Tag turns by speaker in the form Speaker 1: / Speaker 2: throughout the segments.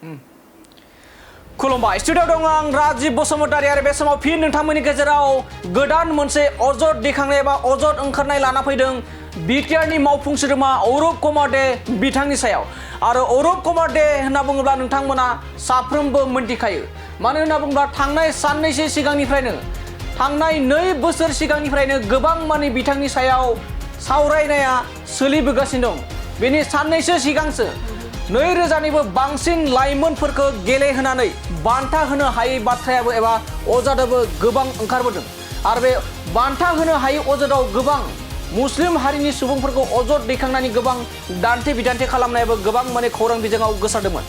Speaker 1: खुलुमबाय स्टुडिअ दं आं राजिब बसुमतारी आरो बे समाव फिन नोंथांमोननि गेजेराव गोदान मोनसे अजद दैखांनाय एबा अजद ओंखारनाय लाना फैदों बिटिआरनि मावफुं सोद्रोमा अरुप कुमार दे बिथांनि सायाव आरो अरुप कुमार दे होनना बुङोब्ला नोंथांमोना साफ्रोमबो मोनथिखायो मानो होनना बुङोब्ला थांनाय साननैसो सिगांनिफ्रायनो थांनाय 2 बोसोर सिगांनिफ्रायनो गोबां माने बिथांनि सायाव सावरायनाया सोलिबोगासिनो दं बेनि साननैसो सिगांसो 2000निबो बांसिन लाइमोनफोरखौ गेलेहोनानै बान्था होनो हायै बाथ्रायाबो एबा अजदाबो गोबां ओंखारबोदों आरो बे बान्था होनो हायै अजदाव गोबां मुस्लिम हारिनि सुबुंफोरखौ अजद दैखांनानै गोबां दान्थे बिदान्थे खालामनायाबो गोबां माने खौरां बिजोङाव गोसारदोंमोन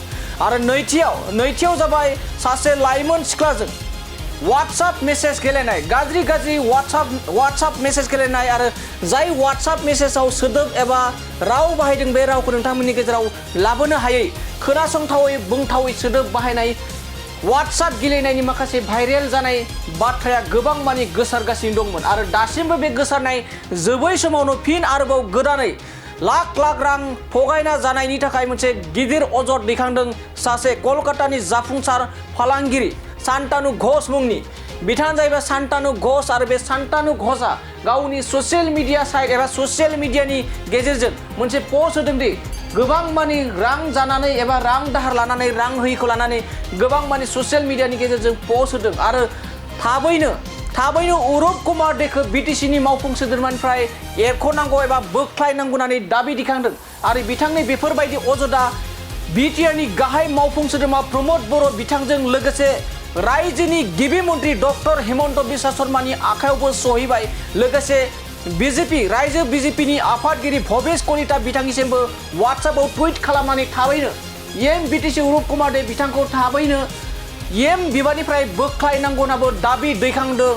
Speaker 1: आरो नैथियाव जाबाय सासे लाइमोन सिख्लाजों WhatsApp मेसेज गेलेनाय गाज्रि WhatsApp मेसेज गेलेनाय आरो जाय WhatsApp मेसेजाव सोदोब एबा राव बाहायदों बे रावखौ नोंथांमोननि गेजेराव लाबोनो हायै खोनासंथावै बुंथावै सोदोब बाहायनाय WhatsApp गेलेनायनि माखासे भाइरेल जानाय बाथ्राया गोबां माने गोसारगासिनो दंमोन आरो दासिमबो बे गोसारनाय जोबै समावनो फिन आरोबाव गोदानै लाख रां थगायना जानायनि थाखाय मोनसे गिदिर अजद दैखांदों सासे कलकातानि जाफुंसार फालांगिरि शान्तानु घोष मुंनि बिथाङा जाहैबाय शान्तानु घोष आरो बे शान्तानु घोषआ गावनि ससियेल मिडिया साइट एबा ससियेल मिडियानि गेजेरजों मोनसे पोस्ट होदों दि गोबां माने रां जानानै एबा रां दाहार लानानै रां होयिखौ लानानै गोबां माने ससियेल मिडियानि गेजेरजों पोस्ट होदों आरो थाबैनो अरुप कुमार देखौ बिटिसिनि मावफुं सोद्रोमानिफ्राय एरख'नांगौ एबा बोख्लायनांगौ होननानै दाबि दिखांदों आरो बिथांनि बेफोरबायदि अजदा बिटिआरनि गाहाय मावफुं सोद्रोमा प्रमद बर' बिथांजों लोगोसे रायजोनि गिबि मन्त्रि डक्टर हेमन्त बिश्व शर्मानि आखायावबो सहैबाय लोगोसे रायजो बिजेपिनि आफादगिरि भबेश कलिता बिथांनिसिमबो WhatsAppआव टुइट खालामनानै थाबैनो बिटिसि अरुप कुमार दे बिथांखौ थाबैनो बिबाननिफ्राय बोख्लायनांगौ होननाबो दाबि दैखांदों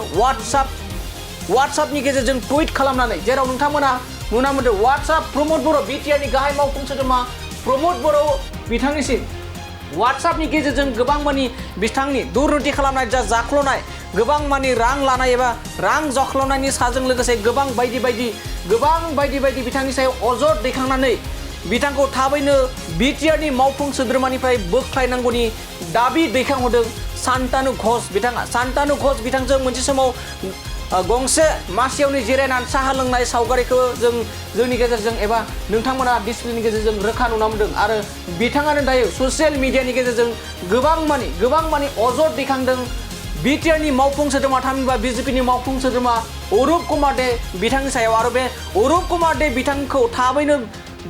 Speaker 1: WhatsAppनि गेजेरजों टुइट खालामनानै जेराव नोंथांमोना नुना मोनदों WhatsApp प्रमद बर' बिटिआरनि गाहाय मावफुं सोद्रोमा प्रमद बर' बिथांनिसिम WhatsAppनि गेजेरजों गोबां मानि बिथांनि दुर्नीति खालामनाय जाख्ल'नाय गोबां मानि रां लानाय एबा रां जाख्ल'नायनि साजों लोगोसे गोबां बायदि बिथांनि सायाव अजद दैखांनानै बिथांखौ थाबैनो बिटिआरनि मावफुं सोद्रोमानिफ्राय बोख्लायनांगौनि दाबि दैखांहरदों शान्तानु घोष बिथांजों मोनसे समाव गंसे मासियावनो जिरायनानै साहा लोंनाय सावगारिखौ जोंनि गेजेरजों एबा नोंथांमोना डिसप्लेनि गेजेरजों रोखा नुना मोनदों आरो बिथाङानो दायो ससियेल मिडियानि गेजेरजों गोबां मानि अजद दैखांदों बिटिआरनि मावफुं सोद्रोमा थामहिनबा बिजेपिनि मावफुं सोद्रोमा अरुप कुमार दे बिथांनि सायाव आरो बे अरुप कुमार दे बिथांखौ थाबैनो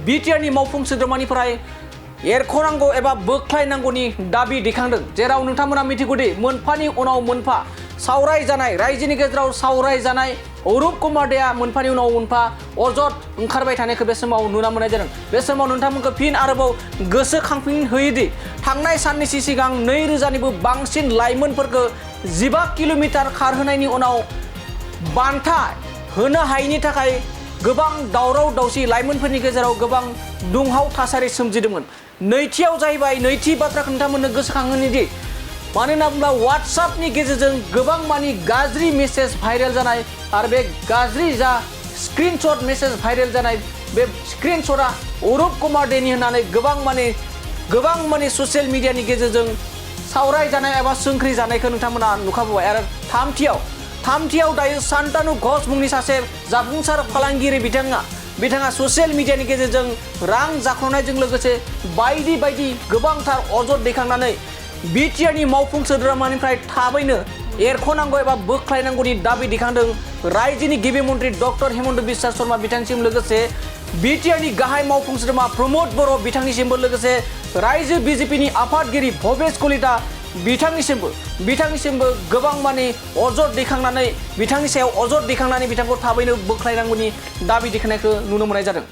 Speaker 1: बिटिआरनि मावफुं सोद्रोमानिफ्राय एरख'नांगौ एबा बोख्लायनांगौनि दाबि दैखांदों जेराव नोंथांमोना मिथिगौदि मोनफानि उनाव मोनफा सावरायजानाय रायजोनि गेजेराव सावरायजानाय अरुप कुमार देआ मोनफानि उनाव मोनफा अजद ओंखारबाय थानायखौ बे समाव नुना मोननाय जादों बे समाव नोंथांमोनखौ फिन आरोबाव गोसोखांफिन होयोदि थांनाय साननैसो सिगां 2000निबो बांसिन लाइमोनफोरखौ 15 किल'मिटार खारहोनायनि उनाव बान्था होनो हायैनि थाखाय गोबां दावराव दावसि लाइमोनफोरनि गेजेराव गोबां दुंहाव थासारि सोमजिदोंमोन नैथियाव जाहैबाय नैथि बाथ्राखौ नोंथांमोननो गोसोखांहोदि मानो होनना बुङोब्ला WhatsAppनि गेजेरजों गोबां मानि गाज्रि मेसेज भाइरेल जानाय आरो बे गाज्रि जा स्क्रिनशट मेसेज भाइरेल जानाय बे स्क्रिनशटआ अरुप कुमार देनि होननानै गोबां मानि ससियेल मिडियानि गेजेरजों सावरायजानाय एबा सोंख्रि जानायखौ नोंथांमोना नुखाबोबाय आरो थामथियाव दायो शान्तानु घोष मुंनि सासे जाफुंसार फालांगिरि बिथाङा ससियेल मिडियानि गेजेरजों रां जाख्ल'नायजों लोगोसे बायदि गोबांथार अजद दैखांनानै बिटिआरनि मावफुं सोद्रोमानिफ्राय थाबैनो एरख'नांगौ एबा बोख्लायनांगौनि दाबि दैखांदों रायजोनि गिबि मन्त्रि डक्टर हेमन्त बिश्व शर्मा बिथांनिसिम लोगोसे बिटिआरनि गाहाय मावफुं सोद्रोमा प्रमद बर' बिथांनिसिमबो लोगोसे रायजो बिजेपिनि आफादगिरि भबेश कलिता बिथांनिसिमबो गोबां मानि अजद दैखांनानै बिथांनि सायाव अजद दैखांनानै बिथांखौ थाबैनो बोख्लायनांगौनि दाबि दैखांनायखौ नुनो मोननाय जादों।